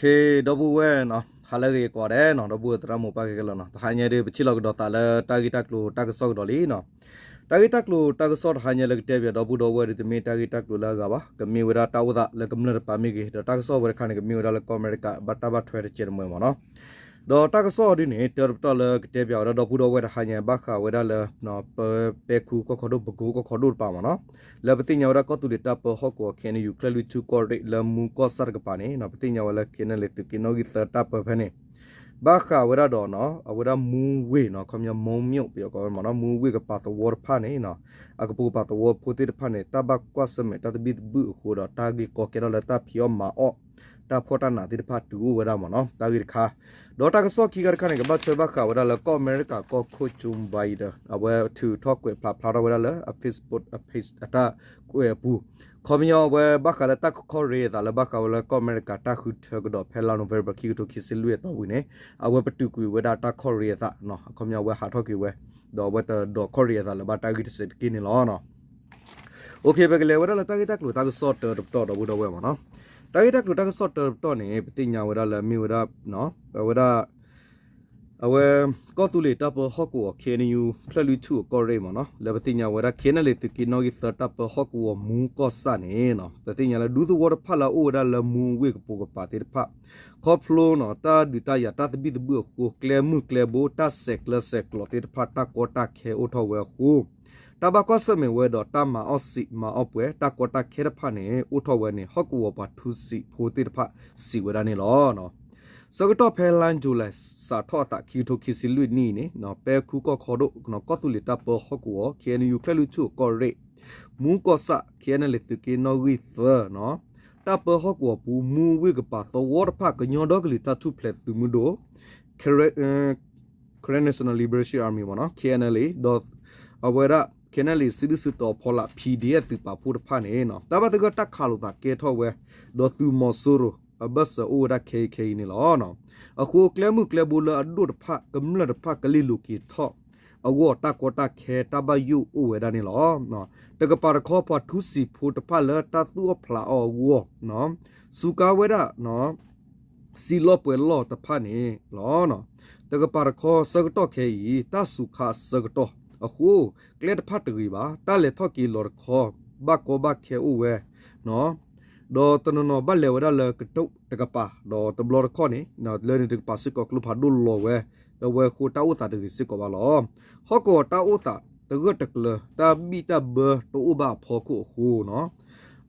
ဒီပုၢ်ဝဲၢ်နီၤ ဟါလၢအဂ့ၤကိးဂၤဒဲးနီၤ, ဒီပုၢ်ဝဲၢ်သရၣ်မုၣ်ပၢ်ဂ့ၤကလၢာ်နီၤ, တဟါညါဒီး ပထံၣ်လိာ်ကဒီးသးလၢတၢ်ဂ့ၢ်တၢ်ကျိၤတၢ်ကစီၣ်ကဒီးလံနီၤ. တၢ်ဂ့ၢ်တၢ်ကျိၤတၢ်ကစီၣ်တဟါညါလၢကတဲပၠးဒီပုၢ်ဒီဝဲၢ်ဒီး တမ့ၢ်တၢ်ဂ့ၢ်တၢ်ကျိၤလၢအဂၤဘၣ်, ကမ့ၢ်ဝဲဒၣ်တၢ်အိၣ်သးလၢကမျၢၢ်တပၤမ့ၢ်ဂ့ၤ, ဒီးတၢ်ကစီၣ်ဝဲတခါန့ၣ် ကမ့ၢ်ဝဲဒၣ်လၢကီၢ်အမဲရကၤဘၣ်တၢ်ဘၣ်ထွဲတစဲးတမှဲၤမ့ၢ်နီၤ. ဒီးတၢ်ကစီၣ်ဒ်န့ၣ် တၢတပတီၢ်လၢကတဲပၠးဝဲဒီပုၢ်ဒီဝဲၢ်တဟါညါ ဘၣ်ဃးဝဲဒၣ်လၢ ပပဲခူကီၢ်ခီဒိၣ် ပကိကီၢ်ခီဒိၣ်တပၤမ့ၢ်နီၤ, လၢပသ့ၣ်ညါဝဲဒၣ်ကီၢ်သူလ့ၤတၢ်ပၢဟီၣ်ကဝီၤ ခ့ၣ်အဲၣ်ယူၣ် ကၠဲၢ်လွံၢ်ထူၣ်ကီၢ်ရ့ၣ် လၢမူကီၢ်ဆၣ်တကပၤန့ၣ်နီၤ, ပသ့ၣ်ညါဝဲလၢ ခ့ၣ်အဲၣ်ယူၣ် သုးက့နီၣ်ဂံၢ်သၢတၢ်ပၢဖဲန့ၣ် ဘၣ်ဃးဝဲဒၣ်ဒီးနီၤ အဝဲဒၣ်မူဝ့ၢ်နီၤ, ခီပညီ မိၢ်မျိာ် ပယီၤကိးဝဲမ့ၢ်နီၤ, မူဝ့ၢ်ကပၤသဝီတဖၣ်န့ၣ်နီၤ, အကပိာ်ကပၤသဝီဖိသ့ၣ်တဖၣ်န့ၣ် တၢ်ဘၣ်ကွၢ်ဆၢၣ်မဲာ်တၢ်သဘံၣ်သဘုၣ်အဃိဒီး တၢ်ဂ့ၢ်ကီကဲထီၣ်လၢတၢ်ဖံးအီၣ်မၤအီၣ် တၢ်ဖှီၣ်တၢ်နးသ့ၣ်တဖၣ်တုၤအိၣ်ဝဲဒၣ်မ့ၢ်နီၤ, တၢ်ဂ့ၢ်တခါ. ဒီးတၢ်ကစီၣ်ခံခါတခါန့ၣ် ကဘၣ်ထွဲဘၣ်ဃးဝဲဒၣ်လၢကီၢ်အမဲရကၤကီၢ်ခိၣ် Joe Biden အဝဲထုးထီၣ်ကွဲးဖျါဖျါထီၣ်ဝဲဒၣ်လၢအ Facebook page အတၢ်ကွဲးအပူၤ, ခီပညီအဝဲဘၣ်ဃးလၢတၢ်ခီၣ်ရ့အသးလၢ ဘၣ်ဃးဝဲလၢကီၢ်အမဲရကၤတၢ်ဃုထၢကဒီးဖဲလါ November ခံကထိခံဆံလွံၢ်အတီၢ်ပူၤန့ၣ် အဝဲပတုာ်ကွံာ်ဝဲဒၣ်တၢ်ခီၣ်ရ့အသး, အခီပညီအဝဲဟးထီၣ်က့ၤဝဲ, ဒီးအဝဲတဒိးခီၣ်ရ့အသးလၢၤဘၣ်တၢ်ဂ့ၢ်တစဲးတက့ၢ်န့ၣ်လီၤ. Okay, ပကလဲၤဝဲဒၣ်လၢတၢ်ဂ့ၢ်တၢ်ကျိၤတၢ်ကစီၣ်တၢတပတီၢ်ဒီပုၢ်ဒီဝဲၢ်မ့ၢ်နီၤ. တၢ်ဂ့ၢ်တၢ်ကျိၤတၢ်ကစီၣ်တၢတပတီၢ်န့ၣ် ပသ့ၣ်ညါဝဲဒၣ်လၢမ့ၢ်ဝဲဒၣ် အဝဲဒၣ် အဝဲ ကီၢ်သူလ့ၤတၢ်ပၢဟီၣ်ကဝီၤ ခ့ၣ်အဲၣ်ယူၣ် ကၠဲၢ်လွံၢ်ထူၣ်အကီၢ်ရ့ၣ်မ့ၢ်နီၤ, လၢပသ့ၣ်ညါဝဲဒၣ် ခ့ၣ်အဲၣ်ယူၣ် သုးက့နီၣ်ဂံၢ်သၢတၢ်ပၢဟီၣ်ကဝီၤမူကီၢ်ဆၣ်န့ၣ် ပသ့ၣ်ညါလၢ ဒူသဝီတဖၣ်လၢအအိၣ်ဝဲဒၣ်လၢမူဝ့ၢ်ကပိာ်ကပၤသ့ၣ်တဖၣ် ခီဖျိနီၤ တၢ်ဒုးတၢ်ယၤတၢ်သဘံၣ်သဘုၣ်အဃိ ကျဲမုၢ်ကျဲဘိ တၢ်ဆဲးကျၢဆဲးကျိးသ့ၣ်တဖၣ် တၢ်ကီတၢ်ခဲအိၣ်ထီၣ်ဝဲအဃိ တၢ်ဘၣ်ကွၢ်ဆၢၣ်မဲာ်ဝဲဒီးတၢ်မၤအီၣ်စံာ်မၤအီၣ်ပှဲၤ တၢ်ကီတၢ်ခဲတဖၣ်န့ၣ် အိၣ်ထီၣ်ဝဲန့ၣ် ဟီၣ်ကဝီၤပှၤထူစံာ်ဖိသ့ၣ်တဖၣ်စံးဝဲဒၣ်န့ၣ်လီၤ. ဆၢကတီၢ်ဖဲလါယူၤလံ စးထီၣ်အသးခံကထိခံဆံလွံၢ်နံၣ်န့ၣ် ပဲခူကီၢ်ခီဒိၣ် ကီၢ်သူလ့ၤတၢ်ပၢဟီၣ်ကဝီၤ ခ့ၣ်အဲၣ်ယူၣ် ကၠဲၢ်လွံၢ်ထူၣ်အကီၢ်ရ့ၣ် မူကီၢ်ဆၣ် ခ့ၣ်အဲၣ်ယူၣ် သုးက့နီၣ်ဂံၢ်သၢနီၤ တၢ်ပၢဟီၣ်ကဝီၤပူၤ မူဝ့ၢ်ကပၤသဝီတဖၣ် ကညီဒီကလုာ်တၢ်ထူၣ်ဖျဲးသုးမုၢ်ဒိၣ် Karen National Liberation Army မ့ၢ်နီၤ K N L A ဒီး အဝဲဒၣ် K N L A စုဒုၣ်စုတီၤဖီလာ် P D F သုးပာ်ဖှိၣ်တဖၣ်န့ၣ် တၢ်ဘၣ်သဂၢၢ်တၢ်ခးလိာ်သးကဲထီၣ်ဝဲ ဒီးသုးမီၤစိရိၤ အဘၢၣ်စၢၤအိၣ်ဝဲဒၣ်ခဲအံၤခဲအံၤန့ၣ်လီၤ. အဃိကျဲမုၢ်ကျဲဘိလၢအဒိၣ်တဖၣ် ကမျၢၢ်တဖၣ်ကလ့ၤလိာ်က့ၤထီၣ် အဂီၢ်တၢ်ကီတၢ်ခဲတၢ်ဘၣ်ယိၣ်အိၣ်ဝဲဒၣ်န့ၣ်လီၤ. တကပၤတခီပှၤထူစံာ်ဖိတဖၣ်လၢတၢ်သူၣ်အီၣ်ဖျးအီၣ်အဂီၢ် စူးကါဝဲဒၣ် စံာ်လီၢ်ပှဲၤလီၢ်တဖၣ်န့ၣ်လီၤ. တကပၤတခီဆၢကတီၢ်ခဲအံၤ တၢ်စူးခါအဆၢကတီၢ်အဃိ ကျဲတဖၣ်တဂ့ၤဘၣ် တၢ်လဲၤထီၣ်က့ၤလီၤတခီ ဘၣ်ကီဘၣ်ခဲအိၣ်ဝဲ ဒီးတနီၤနီၤဘၣ်လဲၤဝဲဒၣ်လၢကတိၣ်တကပၤ ဒီးတဘျီတခီၣ်န့ၣ် လၢန့ၣ်တကပၤစ့ၢ်ကီးကျိဖးဒိၣ်လီၤဝဲ အဝဲအဃိတၢ်အိၣ်သးတဂ့ၤစ့ၢ်ကီးဘၣ်လီၤ. ဟီၣ်ကဝီၤတၢ်အိၣ်သးတဂၢၢ်တကျၢၤ တၢ်ဘံၣ်တၢ်ဘၢတအိၣ်ဘၣ်အဖီခိၣ်အဃိနီၤ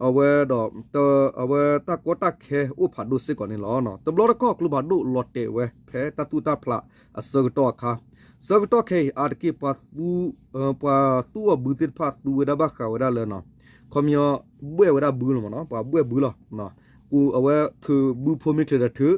အဝဲဒီး အဝဲတၢ်ကီတၢ်ခဲအိၣ်ဖးဒိၣ်စ့ၢ်ကီးန့ၣ်လီၤ. တဘျီတခီၣ်ကျိဖးဒိၣ်လီၤတဲာ်ဝဲဖဲတၢ်သူၣ်တၢ်ဖျးအဆၢကတီၢ်အခါ ဆၢကတီၢ်ခဲအံၤ အါတက့ၢ်ပှၤ ပှၤသူၣ်အီၣ်ဘုသ့ၣ်တဖၣ်သူဝဲဒၣ်ဘၣ်ဃးဝဲဒၣ်လၢ ခီပညီ ဘှဲၣ်ဝဲဒၣ်ဘုလီၤမ့ၢ်နီၤ ပှၤဘှဲၣ်ဘုလီၤ. အဝဲထုးဘုဖိမ့ၢ်ချ့ဒီးထုး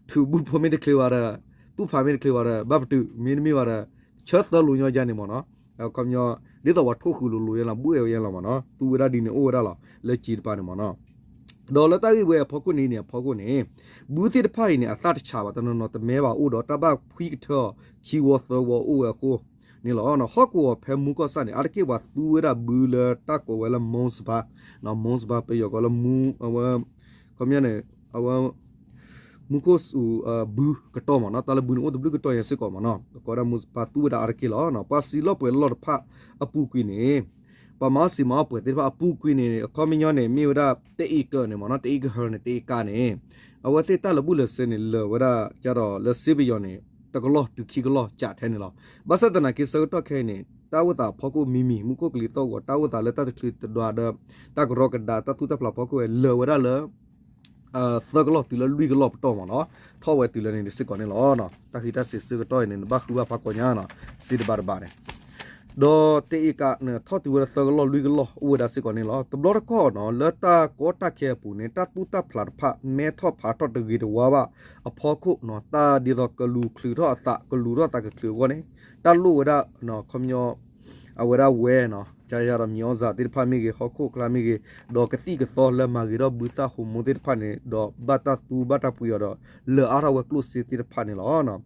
ထုးဘုဖိမ့ၢ်တချ့ဘၣ်ဒီး သူၣ်ဖးမ့ၢ်တချ့ဘၣ်ဒီး ဘၣ်ပတုာ် မ့တမ့ၢ်ဘၣ်ဒီး ဆၢသၢလိာ်ညီယါန့ၣ်မ့ၢ်နီၤ ခီပညီ ဒ်သိးပှၤထိၣ်ဃုာ်လိၤလိၤယါလီၤ ဘှဲၣ်ဝဲယါလီၤမ့ၢ်နီၤ သူဝဲဒၣ်ဒ်န့ၣ်အိၣ်ဝဲဒၣ်လီၤ လၢက့တပၤန့ၣ်မ့ၢ်နီၤ ဒီးလၢတၢ်ဂ့ၢ်ဝဲအဖီခိၣ်န့ၣ်န့ၣ် အဖီခိၣ်န့ၣ် ဘုသ့ၣ်တဖၣ်အံၤန့ၣ် အသၣ်တဆးဘၣ် တနီၤနီၤတမဲဘၣ်အိၣ်ဒီး တၢ်ဘၣ်ဖှံကထၢအီၤခံဝီသၢဝီအိၣ်ဝဲအဃိန့ၣ်လီၤ. ဟီၣ်ကဝီၤဖဲမူကီၢ်ဆၣ်န့ၣ် အါတက့ၢ်ပှၤသူဝဲဒၣ်ဘုလၢတၢ်ကိးဝဲလၢ မူစဘါ မူစဘါ ပယီၤကိးလၢ အဝဲ ခီပညီန့ၣ် အဝဲ မူခိၣ်စူၤ ဘုကတီၢ်မ့ၢ်နီၤ တၢ်လၢဘုန့ၣ်အိၣ်တဘျုးကတီၢ်ညါစ့ၢ်ကီးမ့ၢ်နီၤ ကီးဒၣ်မူစဘါသူဝဲဒၣ်အါတက့ၢ်လီၤ. ပှၤစံာ်လီၢ်ပှဲၤလီၢ်တဖၣ်အပူၤကွံာ်န့ၣ် ပှၤမၤအီၣ်စံာ်မၤအီၣ်ပှဲၤသ့ၣ်တဖၣ်အပူၤကွံာ်န့ၣ် အခီပညီန့ၣ် မ့ၢ်ဝဲဒၣ် တအ့ကၢန့ၣ်မ့ၢ်နီၤ တအ့ကဟၢန့ၣ် တအ့ကၢန့ၣ် အဝဲသ့ၣ်တၢ်လၢာ်ဘူၣ်လၢာ်စ့န့ၣ် လၢာ်ဝဲဒၣ်ကဒီးလၢစ့ပယီၤန့ၣ် တကလီၢ်တုၤခံကလီၢ်ကးထဲန့ၣ်လီၤ. ဘၣ်ဆၣ်သနာ်က့ဆၢကတီၢ်ခဲအံၤန့ၣ် တၢ်အိၣ်သးအဖီခိၣ်မံၤမံၤ မူခိၣ်ကလံၤသီၣ်ဂီၤတၢ်အိၣ်သးလၢတၢ်တချုးတဒွးဒီး တၢ်ကရီကဒါတၢ်သူၣ်တၢ်ဖျးဖီခိၣ်ဝဲ လၢာ်ဝဲဒၣ်လၢ သၢကလီၢ်တုၤလၢလွံၢ်ကလီၢ်ပတီၢ်မ့ၢ်နီၤ ထီၣ်ဝဲတုၤလၢန့ၣ်စ့ၢ်ကီးန့ၣ်လီၤ. တၢ်ဃံးတၢ်စ့ၤဆၢကတီၢ်အံၤန့ၣ် နဘၣ်ဃုဘၣ်ဖးကီညါနီၤ စ့တဘးတဘးန့ၣ် ဒီးတအ့ကၢန့ၣ် ထီၣ်တုၤဝဲဒၣ်သၢကလီၢ်လွံၢ်ကလီၢ်အိၣ်ဝဲဒၣ်စ့ၢ်ကီးန့ၣ်လီၤ. တဘျီတခီၣ်နီၤ လၢတၢ်ကီတၢ်ခဲအပူၤန့ၣ် တၢ်သူၣ်တၢ်ဖျးတဖၣ် မဲထီၣ်ဖးထီၣ်တဂ့ၤတဝါဘၣ်အဖီခိၣ်နီၤ တၢ်ဒ်သိးကလူၤချုးထီၣ်အသး ကလူၤထီၣ်သးကချုးအဂီၢ်န့ၣ် တၢ်လိၣ်ဝဲဒၣ် ခီပညီ အဝဲဒၣ်ဝဲနီၤ ကယၤဒီးမံၤအီၣ်စၢ်သ့ၣ်တဖၣ်မ့ၢ်ဂ့ၤ ဟီၣ်ခိၣ်ချါမ့ၢ်ဂ့ၤ ဒီးကသံၣ်ကသီလၢမၤဂ့ၤထီၣ်ဘုသၣ်ဟိမိၣ်သ့ၣ်တဖၣ်န့ၣ် ဒီးဘၣ်တၢ်သူဘၣ်တၢ်ပှ့ၤအီၤဒီး လၢာ်အါထီၣ်ဝဲကျိၣ်စ့သ့ၣ်တဖၣ်န့ၣ်လီၤ.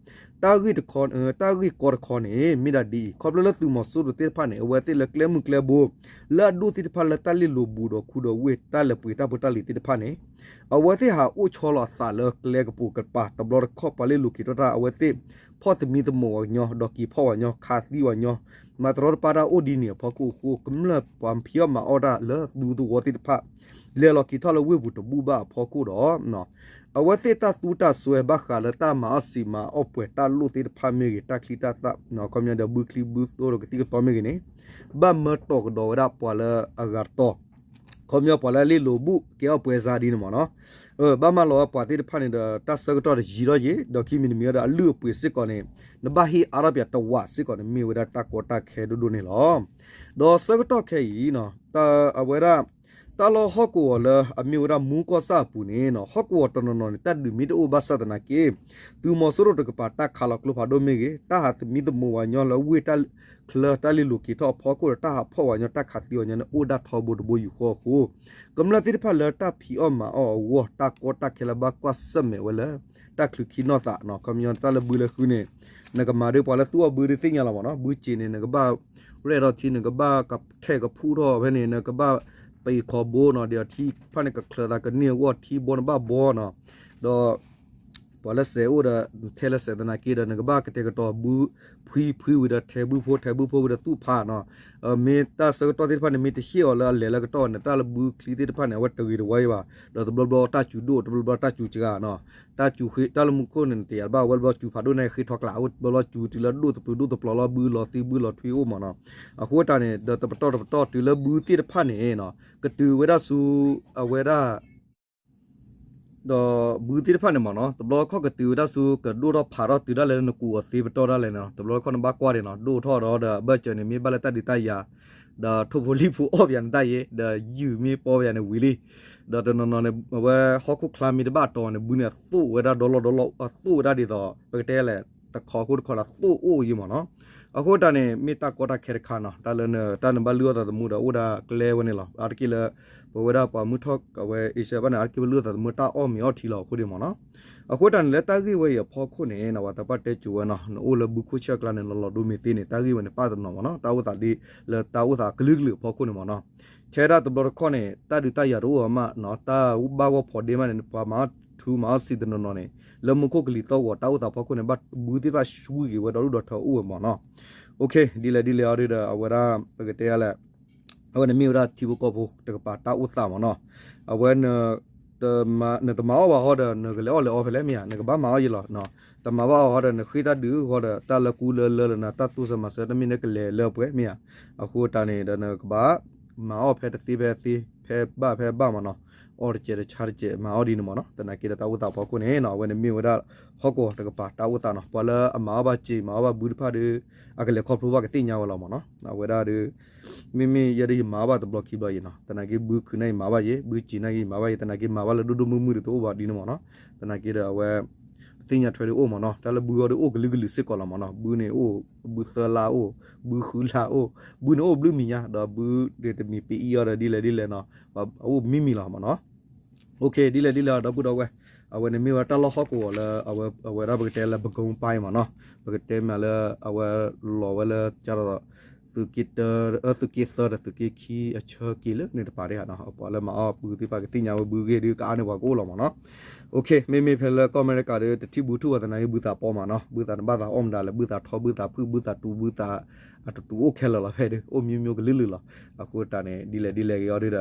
တၢ်ဂ့ၢ်တခီ တၢ်ဂ့ၢ်ကီတခီန့ၣ် မ့ၢ်ဒၣ်ဒ်အံၤ ခီဖျိလၢသုးမီၤစိရိၤသ့ၣ်တဖၣ်န့ၣ် အဝဲသ့ၣ်လၢကျဲမုၢ်ကျဲဘိ လၢအဒိၣ်သ့ၣ်တဖၣ်လၢတၢ်လ့ၣ်လိၤဘူးဒီးခူဒီးဝ့ၢ် တၢ်လဲၤပှ့ၤတၢ်ဖိတၢ်လံၤသ့ၣ်တဖၣ်န့ၣ် အဝဲသ့ၣ်ဟးအိၣ်ဆီလီၤအသးလၢကျဲကပိာ်ကပၤ တဘျီတခီၣ် ပှၤလ့လိာ်က့ၤထီၣ်တၢ် အဝဲသ့ၣ် ဖီၣ်သမံသမိးဝဲညီ ဒီးက့ၤဖီၣ်ဝဲညီ ခးသံဝဲညီ မၤတရီတပါတၢ်အိၣ်ဒ်န့ၣ်အဖီခိၣ်အဃိ ကမျၢၢ်ပှၤဖံးအီၣ်မၤအီၣ်တၢ်လၢသူသဝီသ့ၣ်တဖၣ် လဲၤလီၤက့ၤထီၣ်လၢဝ့ၢ်ပူၤတဘူၣ်ဘၣ်အဖီခိၣ်ဒီး အဝဲသ့ၣ်တၢ်သူတၢ်စွဲဘၣ်ဃးလၢတၢ်မၤအီၣ်စံာ်မၤအီၣ်ပှဲၤတၢ်လိၣ်သ့ၣ်တဖၣ်မ့ၢ်ဂ့ၤ တၢ်ချံတၢ်သၣ် ခီပညီဒီးဘုချံဘုသိဒီးကသံၣ်ကသီမ့ၢ်ဂ့ၤန့ၣ် ဘၣ်မၢတီၤကဒီးဝဲဒၣ်ပှၤလၢအဂၤတတီၤ ခီပညီပှၤလၢအလ့လိာ်ဘူၣ်ကဲအီၣ်ပှဲၤစါဒ်န့ၣ်မ့ၢ်နီၤ ဘၣ်မၤလီၤဝဲပှၤသ့ၣ်တဖၣ်န့ၣ်ဒီး တၢ်ဆၢကတီၢ်တယံာ်ထီၣ်ယံာ် ဒီးခံမံၤတမံၤဒီးအလုၢ်အပှ့ၤစ့ၢ်ကီးန့ၣ် နဘၣ်ဟ့ၣ်အါထီၣ်ပှၤတဝးစ့ၢ်ကီးန့ၣ် မ့ၢ်ဝဲဒၣ်တၢ်ကီတၢ်ခဲဒိၣ်ဒိၣ်န့ၣ်လီၤ. ဒီးဆၢကတီၢ်ခဲအံၤ အဝဲဒၣ် တၢ်လီၢ်ဟီၣ်ကဝီၤလၢအမ့ၢ်ဝဲဒၣ်မူကီၢ်ဆၣ်အပူၤန့ၣ် ဟီၣ်ကဝီၤတနီၤနီၤန့ၣ် တၢ်ဒုးမ့ၢ်တအိၣ်ဘၣ်ဆၣ်သနာ်က့ သုးမီၤစိရိၤတကပၤတၢ်ခးလီၤကျိဖးဒိၣ်မ့ၢ်ဂ့ၤ တၢ်ဟးသမံသမိးဝဲညီလၢဝ့ၢ်တၢ်ချၢတၢ်လ့လိာ်က့ၤထီၣ်အဖီခိၣ်ဒီး တၢ်ဟးဖီၣ်ဝဲညီ တၢ်ခးသံဝဲညီန့ၣ် အိၣ်ဒၣ်ထီဘိတဘိယူၢ်ဃီအဃိ ကမျၢၢ်သ့ၣ်တဖၣ်လၢတၢ်ဖံးအီၣ်မၤအီၣ်အဂီၢ် တၢ်ကီတၢ်ခဲလၢဘၣ်ကွၢ်ဆၢၣ်မဲာ်ဝဲလၢ တၢ်ချုးခံနီၢ်သး ခီပညီတၢ်လၢဘုလၢဃုန့ၣ် နကမၤဒီးပှၤလၢသူအီၤဘုဒုးသ့ၣ်ညါလီၤမ့ၢ်နီၤ ဘုစ့ၤန့ၣ် နကဘၣ်ရဲၣ်ထီၣ်ထံ နကဘၣ်ကထဲၣ်ကဖူထီၣ်ဖဲန့ၣ် နကဘၣ်ပအ့ၣ်ခီဘိနီၤ ဒီးထံတဖၣ်န့ၣ်ကချၢးသးကန့ၢ်အဂီၢ် ထံဘီနဘၣ်ဘီနီၤ ဒီး ပှၤလၢစဲးအိၣ်ဒီး ထဲလၢစဲးသနာ်က့ဒီး နကဘၣ်ကတဲာ်ကတီၤဘု ဖှံဖှံဝံၤဒီးထဲဘုဖိ ထဲဘုဖိဝံၤဒီးသူၣ်ဖးနီၤ မ့ၢ်တၢ်ဆၢကတီၢ်သ့ၣ်တဖၣ်န့ၣ် မ့ၢ်တဟ့ၣ်အီၤလၢအလဲၤလၢကတီၢ်ဝဲန့ၣ် တၢ်လၢဘုချံသ့ၣ်တဖၣ်န့ၣ် အဝဲတဂ့ၤတဝါအံၤဘၣ် ဒီးတဘျီဘျီတၢ်စူၤဒိၣ် တဘျီဘျီတၢ်စူၤစှၤနီၤ တၢ်စူၤဃ့ တၢ်လၢမူခိၣ်န့ၣ် တယာ်တဘၣ်ဝဲဘျီစူၤဖးဒိၣ်န့ၣ်ဃ့ထီကျး အဝဲတဘျီဘျီစူၤတုၤလၢဒိၣ်တပျုာ်ဒိၣ်တပျီၤလီၤ ဘုလီၤသံဘုလီၤထွံအိၣ်မ့ၢ်နီၤ အဃိတၢ်န့ၣ် ဒီးတပတီၢ်တပတီၢ်တုၤလၢဘုသ့ၣ်တဖၣ်န့ၣ် ကတုၤဝဲဒၣ်ဆူ အဝဲဒၣ် ဒီးဘုသ့ၣ်တဖၣ်န့ၣ်မ့ၢ်နီၤ တဘျီခီၣ်ကတုၤဝဲဒၣ်ဆူ ကဒိၣ်ထီၣ်ဖးထီၣ်တုၤဒၣ်လဲာ်လၢနကူးအီၤသ့ပတီၢ်ဒၣ်လဲာ်နီၤ တဘျီခီၣ်နဘၣ်ကွၢ်န့ၣ်နီၤ ဒိၣ်ထီၣ်ဒီးဒီးအဘၢၣ်စၢၤန့ၣ် မ့ၢ်ဘၣ်လၢတၢ်ဒုးတၢ်ယၤ ဒီးထိၣ်ဖိလံၣ်ဖိအီၣ်ပယၤန့ၣ်တၢ်ယ့ ဒီးယုၢ်မ့ၢ်ပီပယၤန့ၣ်ဝံၤလံ ဒီးတနီၤနီၤန့ၣ် အဝဲဟီၣ်ခိၣ်ချါမ့ၢ်တဘၣ်တီၤန့ၣ် ဘုန့ၣ်အသိၣ်ဝဲဒၣ်ဒီလီၢ်ဒီလီၢ် အသိၣ်ဝဲဒၣ်ဒ်သိး ပကတဲလဲၣ် တခီခိၣ်တခီဒီးသိၣ်အိၣ်ယံၤမ့ၢ်နီၤ အဃိတၢ်န့ၣ် မ့ၢ်တၢ်ကီတၢ်ခဲတခါနီၤ တၢ်လၢ တၢ်နဘၣ်လုၢ်အီၣ်သးသမူဒီးအိၣ်ဒၣ်ကျဲဝဲန့ၣ်လီၤ အါတက့ၢ်လၢ ပဝဲဒၣ်ပှၤမုၢ်ထီၣ်အဝဲအ့ရှၢၣ်ဘၣ်န့ၣ် အါတက့ၢ်ပလုၢ်အီၣ်သးသမူတၢ်အီၣ်မ့ၤအီထံလီၤအဃိဒ်မ့ၢ်နီၤ အဃိတၢ်န့ၣ်လၢတၢ်ဂ့ၢ်ဝဲအံၤအဖီခိၣ်န့ၣ် ပှၤသးပှၢ်တဲစိၤဝဲနီၤ နအိၣ်လၢဘုခိၣ်ဆၢၣ်ကျါန့ၣ် လီၤလီၤဒိမ့ၢ်သ့န့ၣ် တၢ်ဂ့ၢ်ဝဲန့ၣ်ပာ်တနီၤမ့ၢ်နီၤ တၢ်အိၣ်သးဒ်လၢတၢ်အိၣ်သးကလုာ်ကလုာ်အဖီခိၣ်န့ၣ်မ့ၢ်နီၤ ထဲဒၣ်တဘျီတခီၣ်န့ၣ် တၢ်ဒုးတၢ်ယၤတအိၣ်အမးနီၤ တၢ်ဘၣ်ဂီၢ်ဖီဒ့မးန့ၣ် ပှၤမၤအီၣ်ထူမၤအီၣ်စံာ်တနီၤနီၤန့ၣ် လၢမူခိၣ်ကလံၤသီၣ်ဂီၤ တၢ်အိၣ်သးဖီခိၣ်န့ၣ် ဘၣ်ဘုသ့ၣ်တဖၣ်ဆှံက့ၤဝဲဒီဒူၣ်ဒီထၢအိၣ်ဝဲမ့ၢ်နီၤ ဒ်လဲၣ်ဒ်လဲၣ်အီၤဒ်ဒီး အဝဲဒၣ် ပကတဲလဲၣ် အဝဲန့ၣ်မ့ၢ်ဝဲဒၣ်ထံဖိကီၢ်ဖိတကပၤတၢ်အိၣ်သးမ့ၢ်နီၤ အဝဲ နတမၤအီၣ်ဘၣ်ဟီဒီး နကလဲၤအီၣ်လဲၤအီဖဲလဲၣ်မ့ၢ်ဧါ နကဘၣ်မၤအီၣ်ယဲလီၤ တမၤဘၣ်အီၣ်ဟီဒီး နဃ့တၢ်ဒုးဟီဒီး တၢ်လၢကူလၢလၢလၢနၤ တၢ်တိစၢၤမၤစၢၤ တမ့ၢ်နကလဲၤလၢပှဲၤမ့ၢ်ဧါ အဃိတၢ်န့ၣ်ဒီး နကဘၣ်မၤအီၣ်ဖဲတသ့ဖဲသ့ ဖဲဘၣ်ဖဲဘၣ်မ့ၢ်နီၤ အီၣ်တစဲးတဆါတစဲး မၤအီၣ်ဒ်န့ၣ်မ့ၢ်နီၤ သနာ်က့ဒီးတၢ်အိၣ်သးဖီခိၣ်န့ၣ်နီၤ အဝဲန့ၣ်မ့ၢ်ဝဲဒၣ် ဟီၣ်ကဝီၤတကပၤတၢ်အိၣ်သးနီၤ ပှၤလၢအမၤအီၣ်ဘၣ်စ့ မၤအီၣ်ဘၣ်ဘုတဖၣ်ဒီး အကလဲၤခီဖျိဘၣ်ကသ့ၣ်ညါဝဲလီၤမ့ၢ်နီၤ အဝဲဒၣ်ဒီး မ့မ့ၢ်ယဲဒၣ်ယမၤအီၣ်ဘၣ်တဘျီခံဘျီယံၤနီၤ သနာ်က့ဘုခုနၢ်ယမၤဘၣ်ယဲ ဘုစ့ၤနၢ်ယမၤဘၣ်ယဲ သနာ်က့မၤဘၣ်လၢဒိၣ်ဒိၣ်မုၢ်မုၢ်ဒီးတအိၣ်ဘၣ်ဒ်န့ၣ်မ့ၢ်နီၤ သနာ်က့ဒီးအဝဲ ပသ့ၣ်ညါထွဲဒ်အိၣ်မ့ၢ်နီၤ တၢ်လၢဘုဂီၢ်ဒီးအိၣ်ကလုာ်ကလုာ်စ့ၢ်ကီးလီၤမ့ၢ်နီၤ ဘုန့ၣ်အိၣ် ဘုသၢလါအိၣ် ဘုဃုလါအိၣ် ဘုန့ၣ်အိၣ်ဘျုးမံၤညါ ဒီးဘုဒ်တမံၤပအံၣ်အီၤဒီးဒ်လဲၣ်ဒ်လဲၣ်နီၤ အိၣ်မံၤမံၤလီၤမ့ၢ်နီၤ ဒ်လဲၣ်ဒ်လဲၣ်ဒီပုၢ်ဒီဝဲၢ် အဝဲန့ၣ်မ့ၢ်ဝဲတၢ်လီၢ်ဟီၣ်ကဝီၤလၢ အဝဲဒၣ်ပကတဲလၢပကုန်းပိုင်းမ့ၢ်နီၤ ပကတဲမ့ၢ်လၢအဝဲလီၤဝဲလၢ သုးက့တၢ သုးက့သၢဒီးသုးက့ခံအဆၢက့ၤလၢန့ၣ်တပၤဒ်ဧါနီၤ ပှၤလၢမၤအီၣ်ဘုသ့ၣ်တဖၣ်ကသ့ၣ်ညါဝဲဘုဂ့ၢ်ဒုးကအါန့ၢ်ပှၤကအိၣ်လီၤမ့ၢ်နီၤ မ့မ့ၢ်ဖဲလၢကီၢ်အမဲရကၤဒီး တထံၣ်ဘုထူၣ်ဝဲသနာ်က့ဘုသးပီမ့ၢ်နီၤ ဘုသးနဘၣ်သးအီၣ်မတၤလဲၣ် ဘုသးထီ ဘုသးဖုၣ် ဘုသးတူ ဘုသးအတတူအိၣ်ခဲလၢာ်လီၤဖဲဒုး အိၣ်မံၤမံၤကလုာ်ကလုာ်လီၤ အဃိတၢ်န့ၣ် ဒ်လဲၣ်ဒ်လဲၣ်ဂ့ၤအီၤဒုးဒီး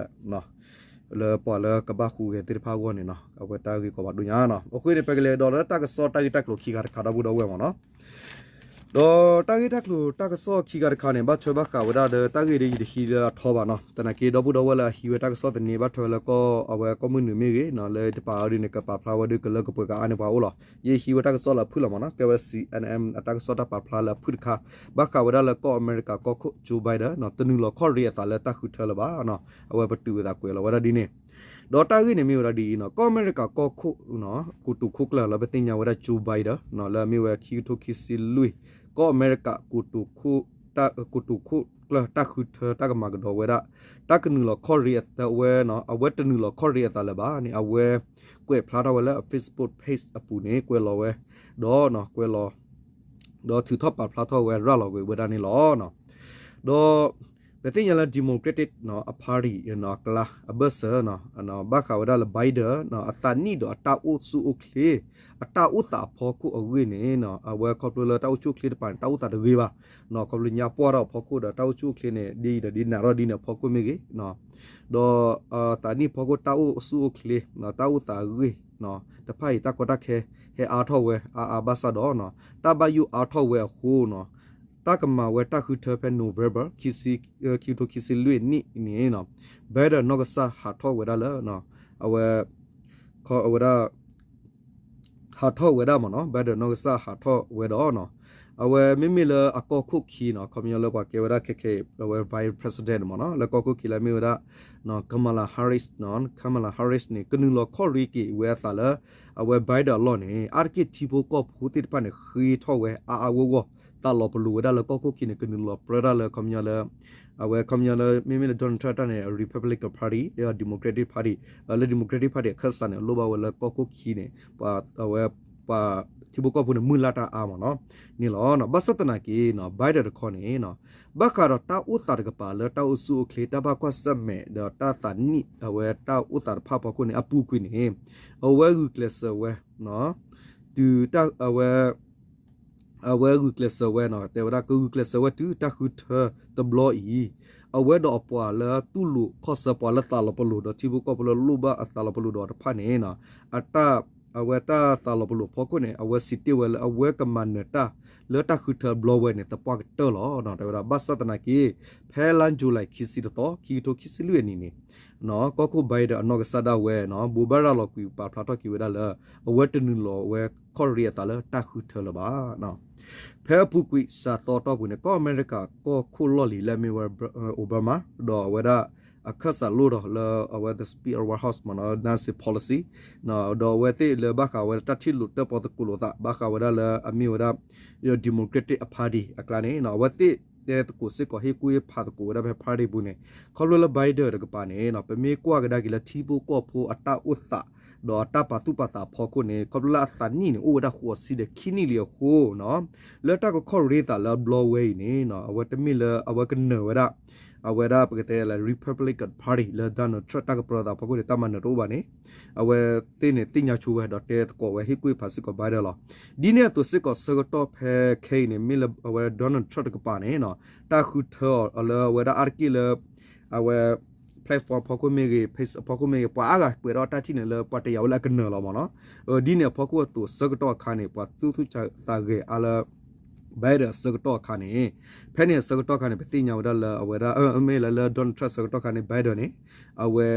လၢပှၤလၢကဘၣ်ဟူးဂဲၤသ့ၣ်တဖၣ်အဂီၢ်န့ၣ်နီၤ အဝဲတၢ်ဂ့ၢ်ကီးဘၣ်ဒိၣ်ညါနီၤ အဃိန့ၣ် ပကလဲၤဒီးလၢတၢ်ကစီၣ်တၢ်ဂ့ၢ်တၢ်ကျိၤခံခါတခါဒီပုၢ်ဒီဝဲၢ်မ့ၢ်နီၤ ဒီးတၢ်ဂ့ၢ်တၢ်ကျိၤတၢ်ကစီၣ်ခံခါတခါန့ၣ် ဘၣ်ထွဲဘၣ်ဃးဝဲဒၣ်ဒီးတၢ်ဂ့ၢ်ဒီးယတဟံးလၢအထီဘၣ်နီၤ သနာ်က့ဒီပုၢ်ဒီဝဲၢ်လၢအဟံးဝဲတၢ်ကစီၣ်သန့ ဘၣ်ထွဲလၢကီၢ်အဝဲကီၢ်မုၢ်နုာ်မ့ၢ်ဂ့ၤနီၤ လၢတပာ်အီၤဒ်န့ၣ် ကပာ်ဖျါဝဲဒုးကလၢကပှဲၤကအါန့ၢ်ပှၤအိၣ်လီၤ ယဟံးဝဲတၢ်ကစီၣ်လၢအဖုၣ်လီၤမ့ၢ်နီၤ ကဲဝဲ C N N အတၢ်ကစီၣ်တၢ်ပာ်ဖျါလၢအဖုၣ်တခါ ဘၣ်ဃးဝဲဒၣ်လၢကီၢ်အမဲရကၤကီၢ်ခိၣ် Joe Biden နီၤ တနုာ်လီၤခီၣ်ရ့အသးလၢတၢ်ဃုထၢလၢၤဘၣ်နီၤ အဝဲပတုာ်ဝဲသးကွဲးလီၤဝဲဒၣ်ဒ်န့ၣ် ဒီးတၢ်ဂ့ၢ်န့ၣ်မ့ၢ်ဝဲဒၣ်ဒ်အံၤနီၤ ကီၢ်အမဲရကၤကီၢ်ခိၣ် ကိတိာ်ခိၣ်ကျၢၢ်လၢပသ့ၣ်ညါဝဲဒၣ် Joe Biden နီၤ လၢအမ့ၢ်ဝဲခံကထိခံဆံလွံၢ် ကီၢ်အမဲရကၤ ကိတိာ်ခိၣ် ကိတိာ်ခိၣ်ကျၢၢ်တၢ်ဃုထၢတၢ်ကမၤကဒီးဝဲဒၣ် တၢ်ကနုာ်လီၤခီၣ်ရ့အသးဝဲနီၤ အဝဲတနုာ်လီၤခီၣ်ရ့အသးလၢၤဘၣ်န့ၣ် အဝဲကွဲးဖျါထီၣ်ဝဲလၢအ Facebook page အပူၤန့ၣ် ကွဲးလီၤဝဲ ဒီးကွဲးလီၤ ဒီးထုးထီၣ်ပာ်ဖျါထီၣ်ဝဲရၤလီၤကွံာ်ဝဲဒၣ်န့ၣ်လီၤ. ဒီး ပသ့ၣ်ညါလၢ Democratic အ party အကျါ အဘၢၣ်စၢၤ ဘၣ်ဃးဝဲဒၣ်လၢ Biden အသးနံၣ်ဒီးအတၢ်အိၣ်ဆူၣ်အိၣ်ချ့ အတၢ်အိၣ်သးအဖီခိၣ်အဂ့ၢ်န့ၣ် အဝဲခီဖျိလၢတၢ်အိၣ်ဆူၣ်အိၣ်ချ့တပၤန့ၣ် တၢ်အိၣ်သးတဂ့ၤဘၣ်. ခီဖျိညါပှၢ်ထီၣ်အဖီခိၣ်ဒီးတၢ်အိၣ်ဆူၣ်အိၣ်ချ့န့ၣ် ဒ်အံၤဒီးဒ်နၤထီၣ်ဒ်န့ၣ်အဖီခိၣ်မ့ၢ်ဂ့ၤ ဒီး သးနံၣ်ဖီခိၣ်တၢ်အိၣ်ဆူၣ်အိၣ်ချ့ တၢ်အိၣ်သးအဂ့ၢ် တဖၣ်အံၤ တၢ်ကီတၢ်ခဲ ဟဲအါထီၣ်ဝဲအါအါဘၣ်ဆၣ်ဒီး တၢ်ဘၣ်ယိၣ်အါထီၣ်ဝဲအဃိ တၢ်ကမၤဝဲတၢ်ဃုထၢဖဲ November ခံကထိခံဆံလွံၢ်နံၣ်န့ၣ် Biden နီၢ်ကစၢ်ဟးထီၣ်ဝဲဒၣ်လၢ အဝဲ ဝဲဒၣ် ဟးထီၣ်ဝဲဒၣ်မ့ၢ်နီၤ Biden နီၢ်ကစၢ်ဟးထီၣ်ဝဲဒီး အဝဲမ့မ့ၢ်လၢအကီၢ်ခိၣ်ခံနီၤ ခီပညီလၢပှၤကဲဝဲဒၣ်ခဲခဲအံၤ အဝဲ vice president မ့ၢ်နီၤ လၢကီၢ်ခိၣ်ခံလၢအမ့ၢ်ဝဲဒၣ် Kamala Harris နီၤ Kamala Harris န့ၣ် ကနုာ်လီၤခီၣ်ရ့က့ၤဝဲအသးလၢ အဝဲ Biden အလီၢ်န့ၣ် အါတက့ၢ်ထံဖိကီၢ်ဖိသ့ၣ်တဖၣ်န့ၣ် ဃ့ထီၣ်ဝဲအါအါဂီၢ်ဂီၢ် သးလီၤပလိာ်ဝဲဒၣ်လၢကီၢ်ခိၣ်ခံန့ၣ် ကနုာ်လီၤပြၢတၢ်လၢခီပညီလၢ အဝဲခီပညီလၢ မ့မ့ၢ်လၢ Donald Trump တၢ်န့ၣ် Republican Party လၢ Democratic Party လၢ Democratic Party အခၢၣ်စးန့ၣ် လိၣ်ဘၣ်ဝဲလၢကီၢ်ခိၣ်ခံန့ၣ် ပှၤ အဝဲ ပှၤထံဖိကီၢ်ဖိန့ၣ် မုၢ်လၢ်တၢ်အါမ့ၢ်နီၤ န့ၣ်လီၤ. ဘၣ်ဆၣ်သနာ်က့နီၤ Biden တခီန့ၣ် ဘၣ်ဃးဒီးတၢ်အိၣ်သးတကပၤလၢတၢ်အိၣ်ဆူၣ်အိၣ်ချ့ တၢ်ဘၣ်ကွၢ်ဆၢၣ်မဲာ် ဒီးတၢ်သးနံၣ်အဝဲတၢ်အိၣ်သးတဖၣ်အဖီခိၣ်န့ၣ် အပူၤကွံာ်န့ၣ် အဝဲဂုာ်ကျဲးစၢးဝဲ တုၤတၢ် အဝဲ အဝဲဂုာ်ကျဲးစၢးဝဲနီၤ တဲဝဲဒၣ် ကဂုာ်ကျဲးစၢးဝဲတုၤတၢ်ဃုထၢတဘျီအံၤ အဝဲဒီးအပှၤလၢတူၢ်လိာ်ခီၣ်ဆၢ ပှၤလၢသးလီၤပလိာ်ဒီးထံဖိကီၢ်ဖိလၢလိၣ်ဘၣ်အသးလီၤပလိာ်ဒီးတဖၣ်န့ၣ် အတၢ် အဝဲတၢ်သးလီၤပလိာ်အဖီခိၣ်န့ၣ် အဝဲစံးတ့ၢ်ဝဲလၢအဝဲကမၤနၢၤတၢ်လၢတၢ်ဃုထၢဘျီဝဲန့ၣ် သပှၢ်ကတၢၢ်လီၤ. တဲဝဲဒၣ် ဘၣ်ဆၣ်သနာ်က့ ဖဲလါ July ခံဆံတသီ ခံကထိခံဆံလွံၢ်အနံၤန့ၣ် ကီၢ်ခိၣ် Biden အနီၢ်ကစၢ်ဒၣ်ဝဲနီၤ ဘိးဘၣ်ရၤလီၤကွံာ်ပာ်ဖျါထီၣ်က့ၤဝဲဒၣ်လၢ အဝဲတနုာ်လီၤဝဲခီၣ်ရ့အသးလၢတၢ်ဃုထၢလၢၤဘၣ်. ဖဲအပူၤကွံာ်စှၤသီအတီၢ်ပူၤန့ၣ် ကီၢ်အမဲရကၤကီၢ်ခိၣ်လီၢ်လံၤလၢအမ့ၢ်ဝဲ Obama ဒီးအဝဲဒၣ်အခၢၣ်စးလိၣ်ဒီးလၢအဝဲ the Speaker of the White House မ့ၢ်နီၤ Nancy Pelosi ဒီးအဝဲသ့ၣ်လၢဘၣ်ဃးဝဲဒၣ်တၢ်ထံၣ်လိာ်တၢၣ်ပီသကိးလိာ်သး ဘၣ်ဃးဝဲဒၣ်လၢအမ့ၢ်ဝဲဒၣ် Democratic အ party အကျါန့ၣ် အဝဲသ့ၣ်တဲသကိးစ့ၢ်ကီး ဟ့ၣ်ကူၣ်ဟ့ၣ်ဖးသကိးဝဲဒၣ်ဖဲ party ပူၤန့ၣ် ခီဖျိလၢ Biden တကပၤန့ၣ် ပမ့ၢ်ကွၢ်ကဒါက့ၤလၢထံဖိကီၢ်ဖိအတၢ်အိၣ်သး ဒီးအတၢ်ပာ်သူၣ်ပာ်သးအဖီခိၣ်န့ၣ် ခီဖျိလၢအသးနံၣ်န့ၣ် အိၣ်ဝဲဒၣ်ဃိးဆံဒီးခံနံၣ်လံအဃိနီၤ လၢတၢ်ကခီၣ်ရ့သးလၢအဘျီဝဲအံၤန့ၣ် အဝဲတမ့ၢ်လၢအဝဲကနၢၤဝဲဒၣ် အဝဲဒၣ်ပကတဲလၢ Republican Party လၢ Donald Trump တၢ်ကပြၢသးအဖီခိၣ်န့ၣ် တၢ်မၤနၢၤတအိၣ်ဘၣ်န့ၣ် အဝဲသ့ၣ်န့ၣ်သ့ၣ်ညါဆိဝဲ ဒီးတဲသကိးဝဲဟ့ၣ်ကူၣ်ဟ့ၣ်ဖးစ့ၢ်ကီး Biden လီၤ. ဒ်န့ၣ်အသိးစ့ၢ်ကီးဆၢကတီၢ်ဖဲခဲအံၤန့ၣ် မ့ၢ်လၢအဝဲ Donald Trump တကပၤန့ၣ် တၢ်ဃုထၢအီၤလၢအဝဲဒၣ်အါတက့ၢ်လၢ အဝဲ platform အဖီခိၣ်မ့ၢ်ဂ့ၤ page အဖီခိၣ်မ့ၢ်ဂ့ၤ ပှၤအါဂၤကွဲးထီၣ်တၢ်ထံၣ်န့ၣ်လၢပှၤတယာ်ဝဲလၢအကနၢၤလီၤမ့ၢ်နီၤ. ဒ်န့ၣ်အဖီခိၣ်အသိးဆၢကတီၢ်အခါန့ၣ် ပှၤသူၣ်ဆူၣ်သးဂဲၤအါလၢ Biden အဆၢကတီၢ်အခါန့ၣ် ဖဲန့ၣ်အဆၢကတီၢ်အခါန့ၣ် ပသ့ၣ်ညါဝဲဒၣ်လၢအဝဲဒၣ် မ့ၢ်လၢ Donald Trump ဆၢကတီၢ်အခါန့ၣ် Biden န့ၣ် အဝဲ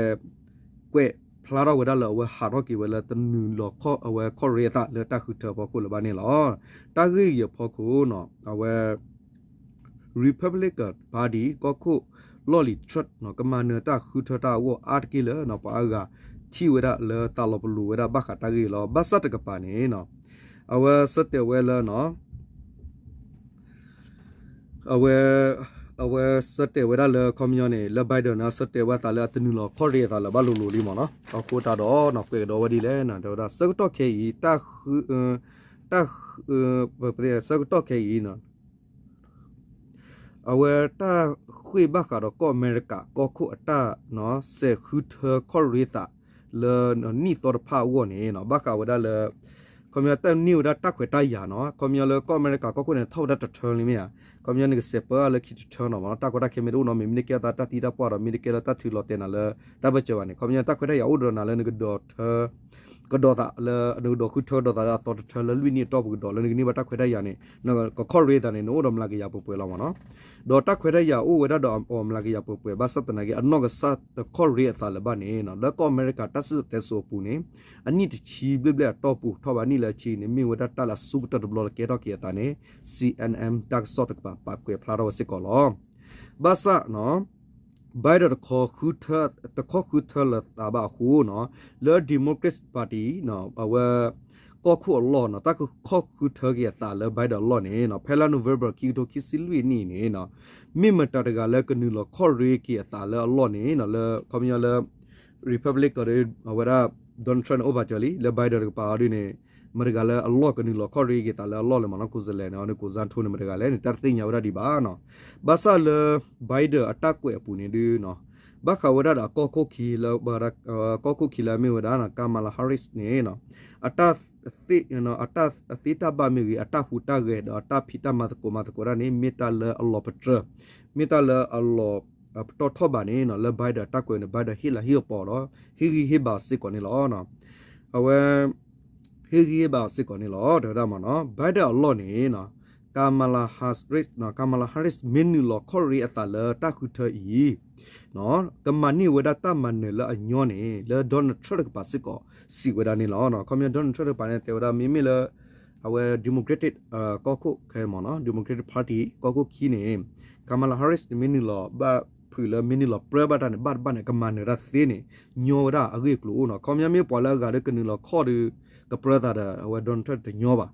ကွဲးဖျါထီၣ်ဝဲဒၣ်လၢအဝဲဟးထီၣ်က့ၤဝဲလၢတနုာ်လီၤခီၣ်အဝဲခီၣ်ရ့အသးလၢတၢ်ဃုထၢအဖီခိၣ်လၢၤဘၣ်န့ၣ်လီၤ. တၢ်ဂ့ၢ်အံၤအဖီခိၣ်နီၤ အဝဲ Republican Party ကီၢ်ခိၣ်လီၢ်လံၤ Trump နီၤ ကမၤနၢၤတၢ်ဃုထၢတၢ်အဂီၢ်အါတက့ၢ်လၢနီၤ ပှၤအါဂၤထံၣ်ဝဲဒၣ်လၢသးလီၤပလိာ်ဝဲဒၣ်ဘၣ်ဃးတၢ်ဂ့ၢ်အံၤလီၤ. ဘၣ်ဆၣ်တကပၤန့ၣ်နီၤ အဝဲဆၢတဲာ်ဝဲလၢနီၤ အဝဲ အဝဲဆၢတဲာ်ဝဲဒၣ်လၢခီပညီန့ၣ် လၢ Biden န့ၣ် ဆၢတဲာ်ဝဲအသးလၢအတနုာ်လီၤခီၣ်ရ့အသးလၢၤဘၣ်လိၤလိၤလံမ့ၢ်နီၤ. အဃိသတးဒီးနီၤ ကွဲးကဒီးဝဲဒ်လဲၣ်နီၤ တဲဝဲဒၣ် ဆၢကတီၢ်ခဲအံၤ တၢ်ဃု တၢ်ဃု ဆၢကတီၢ်ခဲအံၤနီၤ အဝဲတၢ်ဃ့ၢ်ဘၣ်ဃးဒီးကီၢ်အမဲရကၤ ကီၢ်ခိၣ်အတၢ်နီၤ စဲးဃုထၢခီၣ်ရ့သးလၢနံၣ်သီတဖၣ်အဂီၢ်န့ၣ်နီၤ ဘၣ်ဃးဝဲဒၣ်လၢ ခီပညီတၢ်န့ၢ်ဝဲဒၣ်တၢ်ခွဲးတၢ်ယာ်နီၤ ခီပညီလၢကီၢ်အမဲရကၤကီၢ်ခိၣ်န့ၣ် ထီၣ်ဝဲဒၣ်တထၢလံမ့ၢ်ဧါ ခီပညီန့ၣ်ကစဲးပၢအါလၢခံတထၢနီၤမ့ၢ်နီၤ တၢ်ကီတၢ်ခဲမ့ၢ်တအိၣ်နီတမံၤ မ့ၢ်တကဲအသးတၢ်သံတၢ်ပှၢ်ဒီး မ့ၢ်တကဲလၢတၢ်ထုးလီၤတဲာ်နၤလၢတၢ်ဘၢၣ်စၢၤဘၣ်န့ၣ် ခီပညီတၢ်ခွဲးတၢ်ယာ်အိၣ်ဒီးနၤလၢနကဒိးထၢ ကဒီးသးလၢ နကဒိးဃုထၢကဒီးသးလၢအသီတထၢလၢလွံၢ်နံၣ်အတီၢ်ပူၤကဒီး လၢနကန့ၢ်ဘၣ်တၢ်ခွဲးတၢ်ယာ်န့ၣ် နကခီၣ်ရ့သးန့ၣ် နအိၣ်ဒီးမျးကယၤပှဲၤပှဲၤလီၤမ့ၢ်နီၤ ဒီးတၢ်ခွဲးတၢ်ယာ်အိၣ်ဝဲဒၣ်ဒီးအီၤမျးကယၤပှဲၤပှဲၤ ဘၣ်ဆၣ်သနာ်က့ အနီၢ်ကစၢ်တခီၣ်ရ့အသးလၢၤဘၣ်န့ၣ်နီၤ လၢကီၢ်အမဲရကၤတၢ်စံၣ်စိၤတဲစိၤအပူၤန့ၣ် အနံၣ်တဆံဘျဲၣ်ဘျဲၣ်အတီၢ်ပူၤထီၣ်ဘးနံၣ်လၢအဆံန့ၣ် မ့ၢ်ဝဲဒၣ်တၢ်လၢအဆိကတၢၢ်တဘျီလၢကဲထီၣ်က့ၤအသးန့ၣ် C N N တၢ်ကစီၣ်တကပၤပာ်ကွဲးဖျါထီၣ်ဝဲစ့ၢ်ကီးလီၤ. ဘၣ်ဆၣ်နီၤ Biden တခီဃုထၢ တခီဃုထၢလၢၤသးဘၣ်အဃိနီၤ လၢ Democratic Party အဝဲ ကီၢ်ခိၣ်အလီၢ်နီၤ တၢ်ကခီၣ်ဃုထၢက့ၤအသးလၢ Biden အလီၢ်န့ၣ်နီၤ ဖဲလါ November ခံကထိခံဆံလွံၢ်နံၣ်န့ၣ်နီၤ မ့ၢ်မတၤတဂၤလၢကနုာ်လီၤခီၣ်ရ့က့ၤအသးလၢအလီၢ်န့ၣ်နီၤ လၢခီပညီလၢ Republican အဝဲဒၣ် Donald Trump န့ၣ် အိၣ်ပာ်စၢၤလံ လၢ Biden တကပၤအီၤဒ်န့ၣ် မတၤတဂၤလၢအလီၢ်ကနုာ်လီၤခီၣ်ရ့က့ၤသးလၢအလီၢ်လဲၣ်မ့ၢ်နီၤ, ကိးစလဲၣ်န့ၣ် အီၤဒုးကိးစၢ်ထိန့ၣ် မတၤတဂၤလဲၣ်န့ၣ် တၢ်တသ့ၣ်ညါဝဲဒၣ်ဒံးဘၣ်နီၤ. ဘၣ်ဆၣ်လၢ Biden အတၢ်ကွဲးအပူၤန့ၣ်ဒုးနီၤ, ဘၣ်ဃးဝဲဒၣ်ဒီးအကီၢ်ခိၣ်ခံလၢ ကီၢ်ခိၣ်ခံလၢအမ့ၢ်ဝဲဒၣ် Kamala Harris န့ၣ်နီၤ, အတၢ် အတၢ်သ့တၢ်ဘၣ်မ့ၢ်ဂ့ၤ, အတၢ်ဟူးတၢ်ဂဲၤဒီးအတၢ်ဖံးတၢ်မၤသကိးမၤသကိးတၢ်န့ၣ် မ့ၢ်တၢ်လၢအလီၤပတြၢၤ, မ့ၢ်တၢ်လၢအလီၤပတီၢ်ထီၣ်ဘၣ်န့ၣ်နီၤ, လၢ Biden အတၢ်ကွဲးန့ၣ် Biden ဟ့ၣ်လၤဟ့ၣ်ကပီၤဒီး ဟ့ၣ်ဂံၢ်ဟ့ၣ်ဘါစ့ၢ်ကီးန့ၣ်လီၤ. အဝဲ ဟ့ၣ်ဂံၢ်ဟ့ၣ်ဘါအီၤစ့ၢ်ကီးန့ၣ်လီၤ တဲဝဲဒၣ်မ့ၢ်နီၤ. Biden အလီၢ်န့ၣ် Kamala Harris, Kamala Harris မ့ၢ်နုာ်လီၤခီၣ်ရ့အသးလၢတၢ်ဃုထၢအံၤ ကမၤန့ၢ်ဝဲဒၣ်တၢ်မၤနၢၤလၢအညီန့ၣ် လၢ Donald Trump တကပၤစ့ၢ်ကီး စံးဝဲဒၣ်န့ၣ်လီၤ. ခီပညီ Donald Trump တကပၤန့ၣ် တဲဝဲဒၣ် မ့မ့ၢ်လၢ အဝဲ Democratic ကီၢ်ခိၣ်ခဲအံၤမ့ၢ်နီၤ, Democratic Party ကီၢ်ခိၣ်ခံန့ၣ် Kamala Harris န့ၣ် မ့ၢ်နုာ်လီၤဘၣ်ဖုးလၢ မ့ၢ်နုာ်လီၤပြၢဘၣ်တၢ်န့ၣ် ဘၣ်တဘၣ်န့ၣ် ကမၤနၢၤတၢ်သ့န့ၣ် ညီဝဲဒၣ်အဂ့ၢ်အကျိၤအိၣ်နီၤ. ခီပညီမ့ၢ်ပှၤလၢအဂၤဒီးကနုာ်လီၤခီၣ်ဒီး ကပြၢသးဒီး အဝဲ Donald Trump တညီဘၣ်.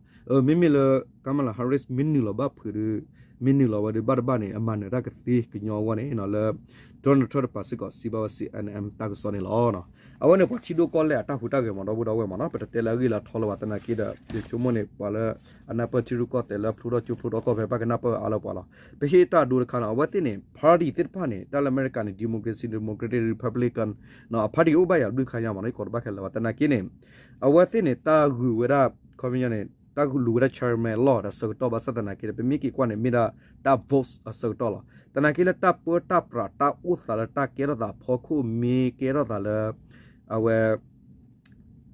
မ့မ့ၢ်လၢ Kamala Harris မ့ၢ်နုာ်လီၤဘၣ်ဖုးဒီး မ့ၢ်နုာ်လီၤဝဲဒီး ဘၣ်တဘၣ်န့ၣ် အမၤနၢၤတၢ်ကသ့ကညီအဂီၢ်န့ၣ်နီၤ လၢ Donald Trump တကပၤစ့ၢ်ကီး စံးဘၣ်ဝဲ C N N တၢ်ကစီၣ်န့ၣ်လီၤ. အဝဲန့ၣ်ပှၤထံဒိၣ်ကီၢ်လဲၢ်အတၢ်ဟူးတၢ်ဂဲၤမ့ၢ်နီၤ ဒီပုၢ်ဒီဝဲၢ်မ့ၢ်နီၤ, ပတတဲလၢအဂ့ၢ်လၢအထီလၢၤဘၣ် သနာ်က့ဒီး ယဆိကမိၣ်န့ၣ် ပှၤလၢအနၢ်ပၢၢ်ထံရူၢ်ကီၢ်သဲးလၢဖျိထီၣ်ကၠိဖျိထီၣ်ကီၢ်ဖဲ ဘၣ်ကနၢ်ပၢၢ်အါလၢၤပှၤလီၤ. ပဟ့ၣ်တၢ်ဒိတခါနီၤ အဝဲသ့ၣ်န့ၣ် party သ့ၣ်တဖၣ်န့ၣ် တၢ်လၢအမဲရကၤန့ၣ် democracy, democratic, republican နီၤ အ party အိၣ်ဘၣ်ယၤဘျုးခါညါမ့ၢ်နီၤ ယကိးတဘၣ်ခဲလၢာ်ဘၣ် သနာ်က့န့ၣ် အဝဲသ့ၣ်န့ၣ် တၢ်ဂုာ်ဝဲဒၣ် ခီပညီန့ၣ် တၢ်ဂုာ်လူၤဝဲဒၣ် chairman အလီၢ်ဒီးအဆၢကတီၢ်ဘၣ်ဆၣ်သနာ်က့ဒီး ပမ့ၢ်က့ၤကွၢ်န့ၣ် မ့ၢ်ဒၣ်တၢ် vote အဆၢကတီၢ်လီၤ. သနာ်က့လၢတၢ်ပၢတၢ်ပြးတၢ်အိၣ်သးလၢတၢ်ကဲထီၣ်သး မ့ၢ်ကဲထီၣ်သးလၢ အဝဲ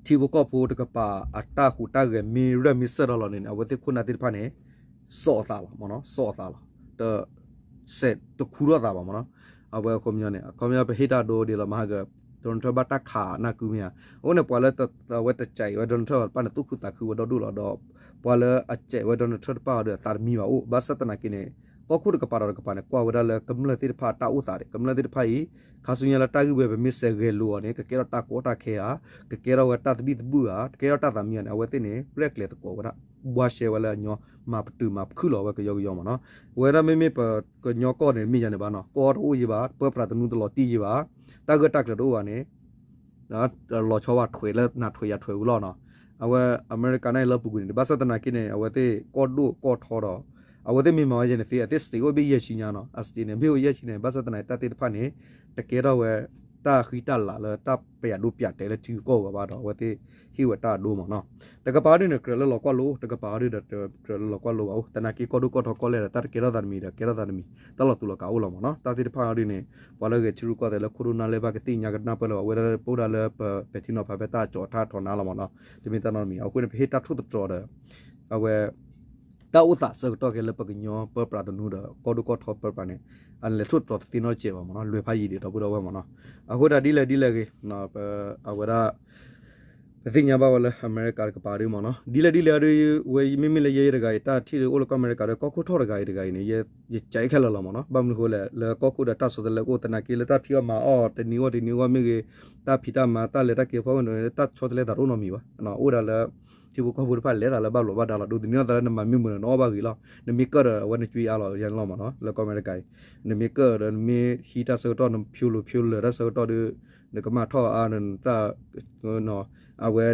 ထံဖိကီၢ်ဖိတကပၤအတၢ်ဟူးတၢ်ဂဲၤမ့ၢ်ရၢၢ်မ့ၢ်စၢၢ်ထီၣ်လီၤန့ၣ် အဝဲသ့ၣ်ခိၣ်နၢ်သ့ၣ်တဖၣ်န့ၣ် စိာ်အသးလီၤမ့ၢ်နီၤ စိာ်အသးလီၤ တ စဲးတခူထီၣ်သးဘၣ်မ့ၢ်နီၤ. အဝဲအခီပညီန့ၣ် အခီပညီပဟ့ၣ်တၢ်ဒိဒ်သိးမဟါက Donald Trump ဘၣ်တၢ်ခးနၢ်ကုမ့ၢ်ဧါ. အဃိန့ၣ် ပှၤလၢအဝဲတစဲးဝဲ Donald Trump တဖၣ်န့ၣ် သူၣ်ခုသးခုဝဲဒီဒူၣ်လီၤ. ဒီးပှၤလၢအစဲးဝဲ Donald Trump တဖၣ်ဒီးအသးတမံဘၣ်အိၣ် ဘၣ်ဆၣ်သနာ်က့န့ၣ် ကီၢ်ခိၣ်တကပၤဒီးတကပၤန့ၣ် ကွၢ်ဝဲဒၣ်လၢကမျၢၢ်သ့ၣ်တဖၣ်အတၢ်အိၣ်သးဒီး ကမျၢၢ်သ့ၣ်တဖၣ်အံၤ ခါဆူညါလၢတၢ်ဂ့ၢ်ဝဲပမ့ၢ်စဲးဂဲၤလိာ်အီၤန့ၣ် ကကဲထီၣ်တၢ်ကီတၢ်ခဲဧါ, ကကဲထီၣ်ဝဲတၢ်သဘံၣ်သဘုၣ်ဧါ, ကကဲထီၣ်တၢ်သးမံဧါန့ၣ် အဝဲသ့ၣ်န့ၣ် ရဲၣ်ကျဲၤသကိးဝဲဒၣ် ဘှါရှဲဝဲလၢအညီ မၤပတုာ်မၤခုၣ်လီၤဝဲကယီကယီမ့ၢ်နီၤ. ဝဲဒၣ်မ့မ့ၢ်ပကညီကီၢ်န့ၣ် မ့ၢ်ယၤန့ၣ်ဘၣ်နီၤ ကီတအိၣ်ယံၤဘၣ် ပၢပြးသနူတလီၤတံၢ်ယံၤဘၣ် တၢ်ဂၢၢ်တၢ်ကျၢၤတအိၣ်ဘၣ်န့ၣ် လီၤဆီဘၣ်ထွဲးလၢနၤထွဲးယၤထွဲးဝံၤလီၤနီၤ. အဝဲအမဲရကၤန့ၣ်လၢပူၤကွံာ်န့ၣ် ဘၣ်ဆၣ်သနာ်က့န့ၣ် အဝဲသ့ၣ်ကီၢ်ဒိၣ်ကီၢ်ထီဒီး အဝဲသ့ၣ်မ့ၢ်မၤဝဲယဲန့ၣ်သ့ အသ့ၣ်စတ့းအိၣ်ဘ့ၣ်ယဲၢ်ဆံညါနီၤ အစတ့းန့ၣ် မ့ၢ်အိၣ်ယဲၢ်ဆံန့ၣ် ဘၣ်ဆၣ်သနာ်က့တၢ်သ့ၣ်တဖၣ်န့ၣ် တကဲထီၣ်ဝဲ တၢ်ဃံတၢ်လၤလၢတၢ်ပျးဒိပျးတဲာ်လၢထံဂုၤကီၢ်ဂၤဘၣ်ဒီး အဝဲသ့ၣ်ဟ့ၣ်ဝဲတၢ်အဒိမ့ၢ်နီၤ. တကပၤဒ်န့ၣ် ကြၢးလၢလီၤကွၢ်လိ, တကပၤဒ်ဒီးကြၢးလၢလီၤကွၢ်လိဘၣ်အိၣ် သနာ်က့ကီၢ်ဒိၣ်ကီၢ်ထီကီၢ်လဲၢ်ဒီးတၢ်တကဲထီၣ်သးတမံၤဒီးကဲထီၣ်သးတမံၤ တၢ်လီၤတူာ်လီၤကာ်အိၣ်လီၤမ့ၢ်နီၤ. တၢ်သ့ၣ်တဖၣ်ဒ်န့ၣ် ပှၤလၢဂဲၤထံရူၢ်ကီၢ်သဲးလၢခိၣ်ဒိၣ်နၢ်လဲၢ်ဘၣ်ကသ့ၣ်ညါကနၢ်ပၢၢ်လၢၤဘၣ် ဝဲဒၣ်ပအိၣ်ဒၣ်လၢပပဲာ်ထံနီၤဖးဖဲတၢ်ကၠီၤထါထီၣ်နါလီၤမ့ၢ်နီၤ. တမ့ၢ်တၢ်နီတမံၤ အဃိန့ၣ် ပဟ့ၣ်တၢ်ထိၣ်သတြီၤဒီး အဝဲ တၢ်အိၣ်သးဆၢကတီၢ်ခဲလၢပကညီပၢပြးသနူဒီး ကီၢ်ဒိၣ်ကီၢ်ထီပၢပြးန့ၣ် အလဲၤထိၣ်သတြီၤတသ့နီတစဲးဘၣ်မ့ၢ်နီၤ လွဲၤဖးယံာ်ဒံးဒီပုၢ်ဒီဝဲၢ်မ့ၢ်နီၤ. အဃိဒၣ်ဒ်လဲၣ်ဒ်လဲၣ်ဂ့ၤ အဝဲဒၣ် ပသ့ၣ်ညါဘၣ်ဝဲလၢအမဲရကၤတကပၤဒ်မ့ၢ်နီၤ ဒ်လဲၣ်ဒ်လဲၣ်ဒ် ဝဲမ့မ့ၢ်လၢယဲယတဂၤအံၤ တၢ်ထံၣ်ဒီးအိၣ်လၢကီၢ်အမဲရကၤဒီး ကီၢ်ခိၣ်ထီၣ်တဂၤအံၤတဂၤအံၤန့ၣ် ယကဲခဲလၢာ်လီၤမ့ၢ်နီၤ. ဘၣ်မနုၤဃိလဲၣ် လၢကီၢ်ခိၣ်ဒီးတၢ်ဆီတလဲအိၣ်သနာ်က့လၢတၢ်ဖံးအီၣ်မၤအီၣ်တနံၤဂီၢ်တနံၤဂီၢ်မ့ၢ်ဂ့ၤ တၢ်ဖံးတၢ်မၤတၢ်လဲၤတၢ်က့ၤဖီခိၣ်န့ၣ် တၢ်ဆီတလဲသးတအိၣ်နီတမံၤဘၣ်. အိၣ်ဒၣ်လၢ ထံဖိကီၢ်ဖိတဖၣ်လဲၤသးလၢဘၣ်ဘျီးဘၣ်ဒါလီၤ ဒိးသန့ၤအသးလၢနမၤမ့ၢ်မုာ်ဒီးနအီၣ်ဘၣ်ဂ့ၤလီၤ. နမ့ၢ်ကၢၣ်ဒီးအဝဲနကွံအါလီၤ ယဲန့ၣ်လီၤမ့ၢ်နီၤ လၢကီၢ်အမဲရကၤအံၤ နမ့ၢ်ကၢၣ်ဒီးနမ့ၢ်ဟံးတၢ်ဆၢကတီၢ် နဖျိလိာ်ဖျိလၢာ်တၢ်ဆၢကတီၢ်ဒီး နကမၣ်ထီၣ်အါ နတၢ် အဝဲ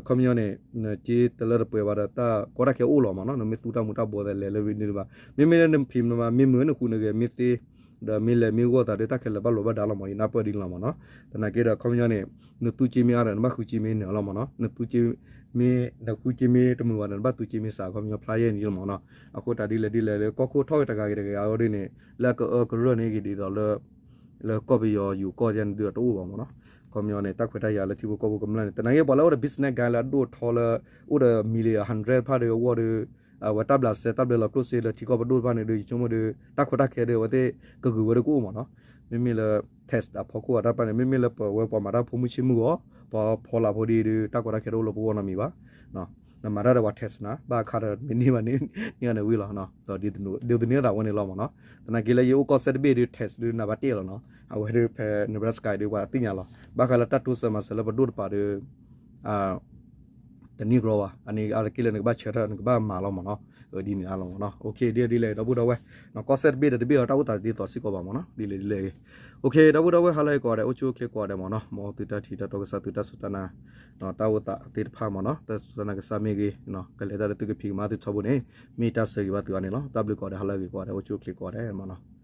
ခီပညီန့ၣ် နက့တလၢတပှဲၤဘၣ်ဒီး တၢ်ကီတၢ်ခဲအိၣ်လီၤမ့ၢ်နီၤ နမ့ၢ်သူတၢ်မူၤတၢ်ဘှီးသးလဲၤလၢန့ၣ်ဘၣ် မ့မ့ၢ်လၢနဖံးနမၤမ့ၢ်မုာ်နဃုာ်နဂဲၤမ့ၢ်သ့ ဒီးမ့ၢ်လဲၤမ့ၢ်ဂီၢ်သးဒီးတၢ်ခဲလၢာ်ဘၣ်ဘျီးဘၣ်ဒါလီၤမ့ၢ် ယနၢ်ပၢၢ်ဒ်န့ၣ်လီၤမ့ၢ်နီၤ. သနာ်က့ဒီးခီပညီန့ၣ် နသူစ့မ့ၢ်အါဒီး နဘၣ်ဃုစ့မ့ၢ်နၢၤလီၤမ့ၢ်နီၤ နသူစ့မ့ၢ် နဃုစ့မ့ၢ်တမုာ်ဘၣ်ဒီး နဘၣ်သူစ့မ့ၢ်စး ခီပညီဖျါယဲၢ်န့ၣ်လီၤမ့ၢ်နီၤ. အဃိတၢ်ဒ်လဲၣ်ဒ်လဲၣ်လၢကီၢ်ခိၣ်ထီၣ်က့ၤတဂၤဂ့ၤတဂၤအံၤဒ်န့ၣ် လၢအကအၢကရၢၢ်န့ၣ်ဂ့ၤဒ်သိးလၢ လၢကီၢ်ပယီၤယူၤကီၢ်ယဲန့ၣ်ဒ်ဒီးတအိၣ်ဘၣ်မ့ၢ်နီၤ. ခီပညီန့ၣ် တၢ်ခွဲးတၢ်ယာ်လၢထံဖိကီၢ်ဖိကမျၢၢ်န့ၣ် သနာ်က့ပှၤလၢအိၣ်ဒီး business guy လၢအဒိၣ်ထီလၢ အိၣ်ဒီး million hundred တဖၣ်ဒီးအဂီၢ်ဒီး အဝဲတၢ်ဘျးစဲတၢ်ဘျၢလီၤကျိၣ်စ့လၢထံကီၢ်ပဒိၣ်တဖၣ်န့ၣ်ဒီး ယဆိကမိၣ်ဒီး တၢ်ခွဲးတၢ်ခဲဒီး အဝဲသ့ၣ်ကဂုာ်ဝဲဒီးကအိၣ်မ့ၢ်နီၤ. မ့မ့ၢ်လၢ tax အဖီခိၣ်အတၢ်တဖၣ်န့ၣ် မ့မ့ၢ်လၢပဝဲပှၤမၤတၢ်ဖိမုၣ်ဆ့မုၢ်ဂီၢ် ပှၤဖီလာ်ဖိဒ်ဒီး တၢ်ခွဲးတၢ်ခဲတအိၣ်လၢပဂီၢ်နီတမံၤဘၣ်. နမၤတၢ်ဒီးပှၤ tax နၤ ဘၣ်အခါဒီးမ့ၢ်န့ၢ်ဘၣ်န့ၢ်န့ၢ်အီၤန့ၣ်ဝံၤလီၤ. ဒ်သိးန့ၢ်အသးဝဲန့ၣ်လီၤမ့ၢ်နီၤ. သနာ်က့လၢယအိၣ်ကီၢ်စဲၣ်တဘ့ၣ်ဒီး tax ဒုးနၤဘၣ်တ့ၢ်လီၤနီၤ. အဝဲဒုးဖဲ Nebraska အံၤဒုး ပှၤသ့ၣ်ညါလီၤ. ဘၣ်ဃးလၢတၢ်တိစၢၤမၤစၢၤလၢပဒိၣ်တပၤဒီး တန့ၢ်ကြီဘၣ်. အန့ၣ်အါတက့ၢ်လၢနကဘၣ်ဆၢထၢၣ် နကဘၣ်မၤလီၤမ့ၢ်နီၤ. ဒ်န့ၣ်အါလီၤမ့ၢ်နီၤ. ဒ်လဲၣ်ဒ်လဲၣ် ဒီပုၢ်ဒီဝဲၢ်, ကီၢ်စဲၣ်တဘ့ၣ်ဒီးတဘ့ၣ်အီၤ တၢ်အိၣ်သးတဒ်သိးစ့ၢ်ကီးဘၣ်မ့ၢ်နီၤ, ဒ်လဲၣ်ဒ်လဲၣ်ဂ့ၤ. ဒီပုၢ်ဒီဝဲၢ် ဟါလၢအဂ့ၤကိးဂၤဒဲး အိၣ်ဆူၣ်အိၣ်ချ့ကိးဂၤဒဲးမ့ၢ်နီၤ, မ်သုတၢ်ထံၣ်တၢ်တီကစၢ် သုတၢ်စူၢ်တၢ်နာ် တၢ်အိၣ်သးသ့ၣ်တဖၣ်မ့ၢ်နီၤ, တၢ်စူၢ်တၢ်နာ်ကစၢ်မ့ၢ်ဂ့ၤ, ကလဲၤတၢ်လၢသုကဖံးကမၤသုထီဘိန့ၣ် မ့ၢ်တၢ်ဆၢဂ့ၤဘၣ်သုအါန့ၣ်လီၤ. တၢ်ဘျုးကိးဂၤဒဲး ဟါလၢအဂ့ၤကိးဂၤဒဲး အိၣ်ဆူၣ်အိၣ်ချ့ကိးဂၤဒဲးမ့ၢ်နီၤ.